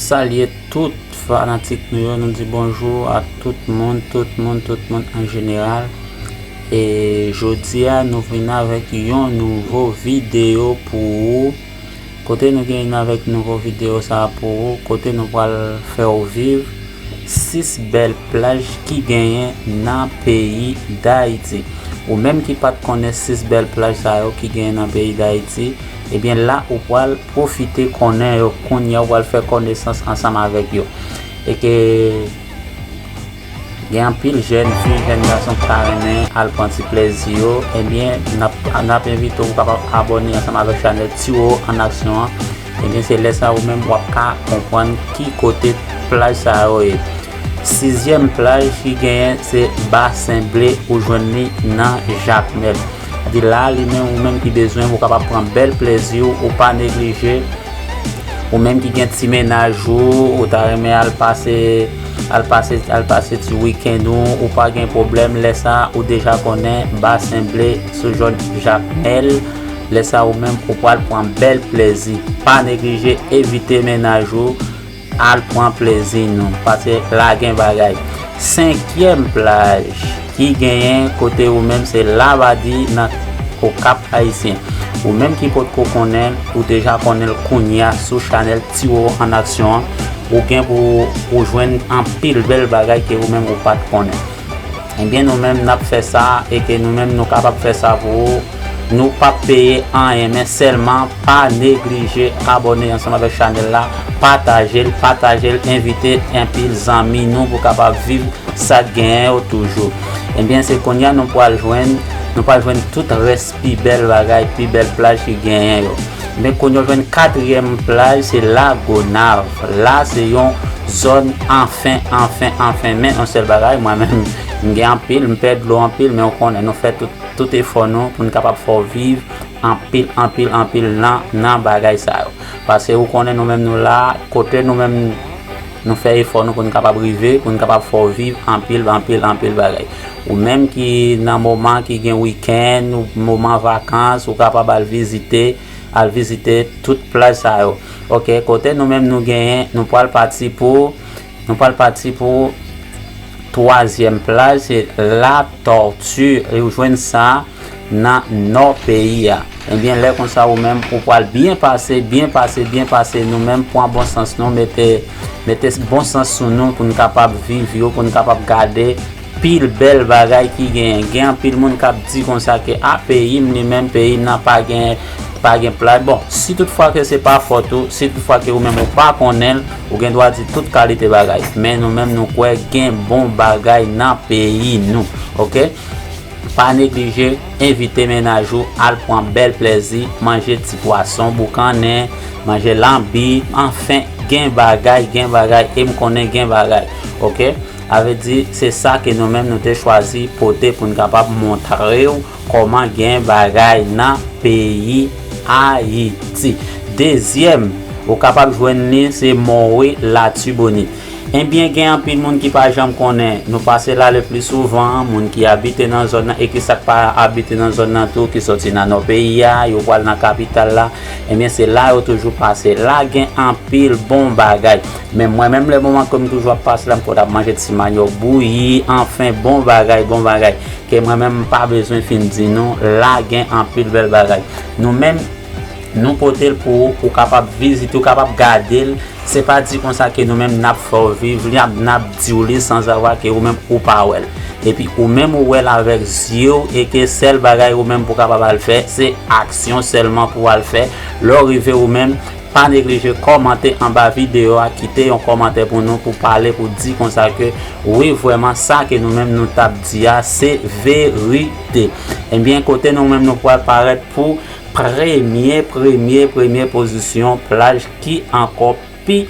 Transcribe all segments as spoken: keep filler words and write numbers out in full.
Salye tout fanatik nou yo, nou di bonjou a tout moun, tout moun, tout moun an jeneral. E jodi a, nou vin avèk yon nouvo videyo pou ou. Kote nou gen avèk nouvo videyo sa a pou ou, kote nou pral fè w viv sis bèl plaj ki genyen nan peyi Dayiti. Ou menm ki pa t konnen sis bèl plaj sa yo ki genyen nan peyi Dayiti, ebyen la ou pral pwofite konnen yo kounye a, ou pral fè konesans ansanm avèk yo. E ke gen anpil jèn fi, jèn gason ki ta renmen al pran ti plezi yo, ebyen, n ap, n ap envite w pou kapab abòne ansanm avèk chanèl Tiwo an Aksyon an. Ebyen, se lè sa ou menm w ap ka konprann ki kote plaj sa yo ye. Sizyèm plaj ki genyen se Basen Ble, ou jwenn li nan Jakmèl. Di la, li menm, ou menm ki bezwen, ou kapab pran bèl plezi w, ou pa neglije. Ou menm ki gen ti mennaj ou, ou ta renmen al pase, al pase, al pase ti wikenn ou, ou pa gen pwoblèm. Lè sa, ou deja konnen Basen Ble sou zòn Jakmèl. Lè sa, ou menm, ou pral pran bèl plezi. Pa neglije envite mennaj ou, al pran plezi nou, paske la gen bagay. Senkyèm plaj ki genyen kote ou menm se Labadi nan Okap Ayisyen. Ou menm ki potko konnen l, ou deja konnen l kounye a sou chanèl Tiwo an Aksyon an. Ou gen pou ou jwenn anpil bèl bagay ke ou menm ou pa t konnen. Ebyen, nou menm n ap fè sa e ke nou menm nou kapab fè sa pou ou. Nou p ap peye anyen, men sèlman pa neglije abòne ansanm avèk chanèl la, pataje l, pataje l, envite anpil zanmi nou pou kapab viv sa k genyen yo toujou. Ebyen, se kounye a nou pral jwenn, nou pral jwenn tout rès pi bèl bagay, pi bèl plaj ki genyen yo. Men kounye a jwenn katriyèm plaj, se Lagonav. La, se yon zòn anfen, anfen, anfen. Men yon sèl bagay, mwen menm, m gen anpil, m pè dlo anpil, men ou konnen, nou fè tout, tout efò nou pou n kapab fè w viv anpil, anpil, anpil nan, nan bagay sa yo. Paske ou konnen nou menm nou la, kote nou menm nou fè efò nou pou n kapab rive, pou n kapab fè w viv anpil, anpil, anpil bagay. Ou menm ki nan moman ki gen wikenn, ou moman vakans, ou kapab al vizite, al vizite tout plaj sa yo. Ok, kote nou menm nou genyen, nou pral pati pou, nou pral pati pou twazyèm plaj, se Latòti. E ou jwenn sa nan nò peyi a. Ebyen, lè konsa ou menm, ou pral byen pase, byen pase, byen pase. Nou menm, pran bon sans nou, mete, mete bon sans sou nou pou n kapab viv yo, pou n kapab gade pil bèl bagay ki genyen. Gen anpil moun k ap di konsa ke, a, peyi m li menm, peyi m nan pa gen, pa gen plaj. Bon, si tout fwa ke se pa fòt ou, si tout fwa ke ou menm ou pa konnen l, ou gen dwa di tout kalite bagay. Men nou menm nou kwè gen bon bagay nan peyi nou. Ok? Pa neglije envite mennaj ou al pran bèl plezi, manje ti pwason boukannen, manje lanbi, anfen, gen bagay, gen bagay, e m konnen gen bagay. Ok? A vle di, se sa ke nou menm nou te chwazi pote pou n kapab montre w kòman gen bagay nan peyi Ayiti. Dezyèm, ou kapab jwenn li, se Mòwe Latibonit. Ebyen, gen anpil moun ki pa janm konnen. Nou pase la le pli souvan, moun ki abite nan zòn nan e ki sa k pa abite nan zòn nan tou, ki soti nan nò peyi a, yo pral nan kapital la. Ebyen, se la yo toujou pase. La gen anpil bon bagay. Men mwen menm, lè moman ke m toujou ap pase la, m konn ap manje ti manyòk bouyi, anfen, bon bagay, bon bagay. Ke mwen menm, m pa bezwen fin di nou, la gen anpil bèl bagay. Nou menm, nou pote l pou ou, ou kapab vizite, ou kapab gade l. Se pa di konsa ke nou menm n ap fè w viv li, n ap di w li sanzavwa ke ou menm ou pa wè l. Epi ou menm ou wè l avèk zye w e ke sèl bagay ou menm pou kapab al fè, se aksyon sèlman pou w al fè. Lè w rive ou menm, pa neglije kòmante anba videyo a, kite yon kòmantè pou nou, pou pale, pou di konsa ke wi, vrèman, sa ke nou menm nou t ap di a, se verite. Ebyen, kote nou menm nou pral parèt pou premye, premye, premye pozisyon, plaj ki ankò pi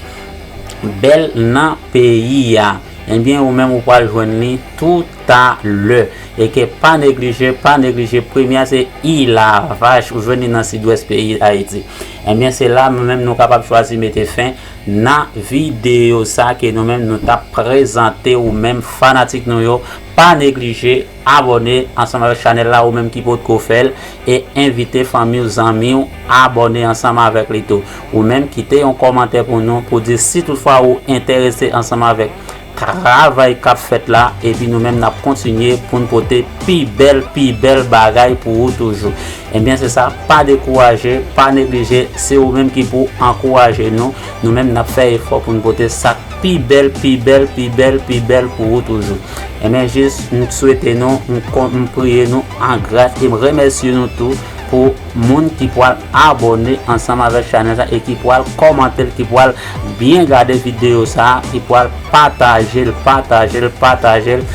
bèl nan peyi a. Ebyen, ou menm ou pral jwenn li toutalè. E ke pa neglije, pa neglije, premye a se Ilavach, ou jwenn li nan sidwès peyi Ayiti. Ebyen, se la nou menm nou kapab chwazi mete fen nan videyo sa ke nou menm nou t ap prezante ou menm fanatik nou yo. pa neglije abòne ansanm avèk chanèl la, ou menm ki potko fè l, e envite fanmi w, zanmi w abòne ansanm avèk li tou. Ou menm kite yon kòmantè pou nou pou di si toutfwa ou enterese ansanm avèk travay k ap fèt la, epi nou menm n ap kontinye pou n pote pi bèl, pi bèl bagay pou ou toujou. Ebyen, se sa, pa dekouraje, pa neglije, se ou menm ki pou ankouraje nou. Nou menm n ap fè efò pou n pote sa k pi bèl, pi bèl, pi bèl, pi bèl pou ou toujou. Ebyen, jis, m swete nou, m kon- m priye nou an gras e m remèsye nou tou pou moun ki pral abòne ansanm avèk chanèl sa e ki pral kòmante l, ki pral byen gade videyo sa, ki pral pataje l, pataje l, pataje l.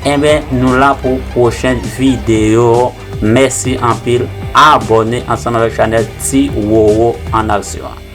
Enben, nou la pou pwochen videyo. Mèsi anpil. Abòne ansanm avèk chanèl Ti Roro an aksyon.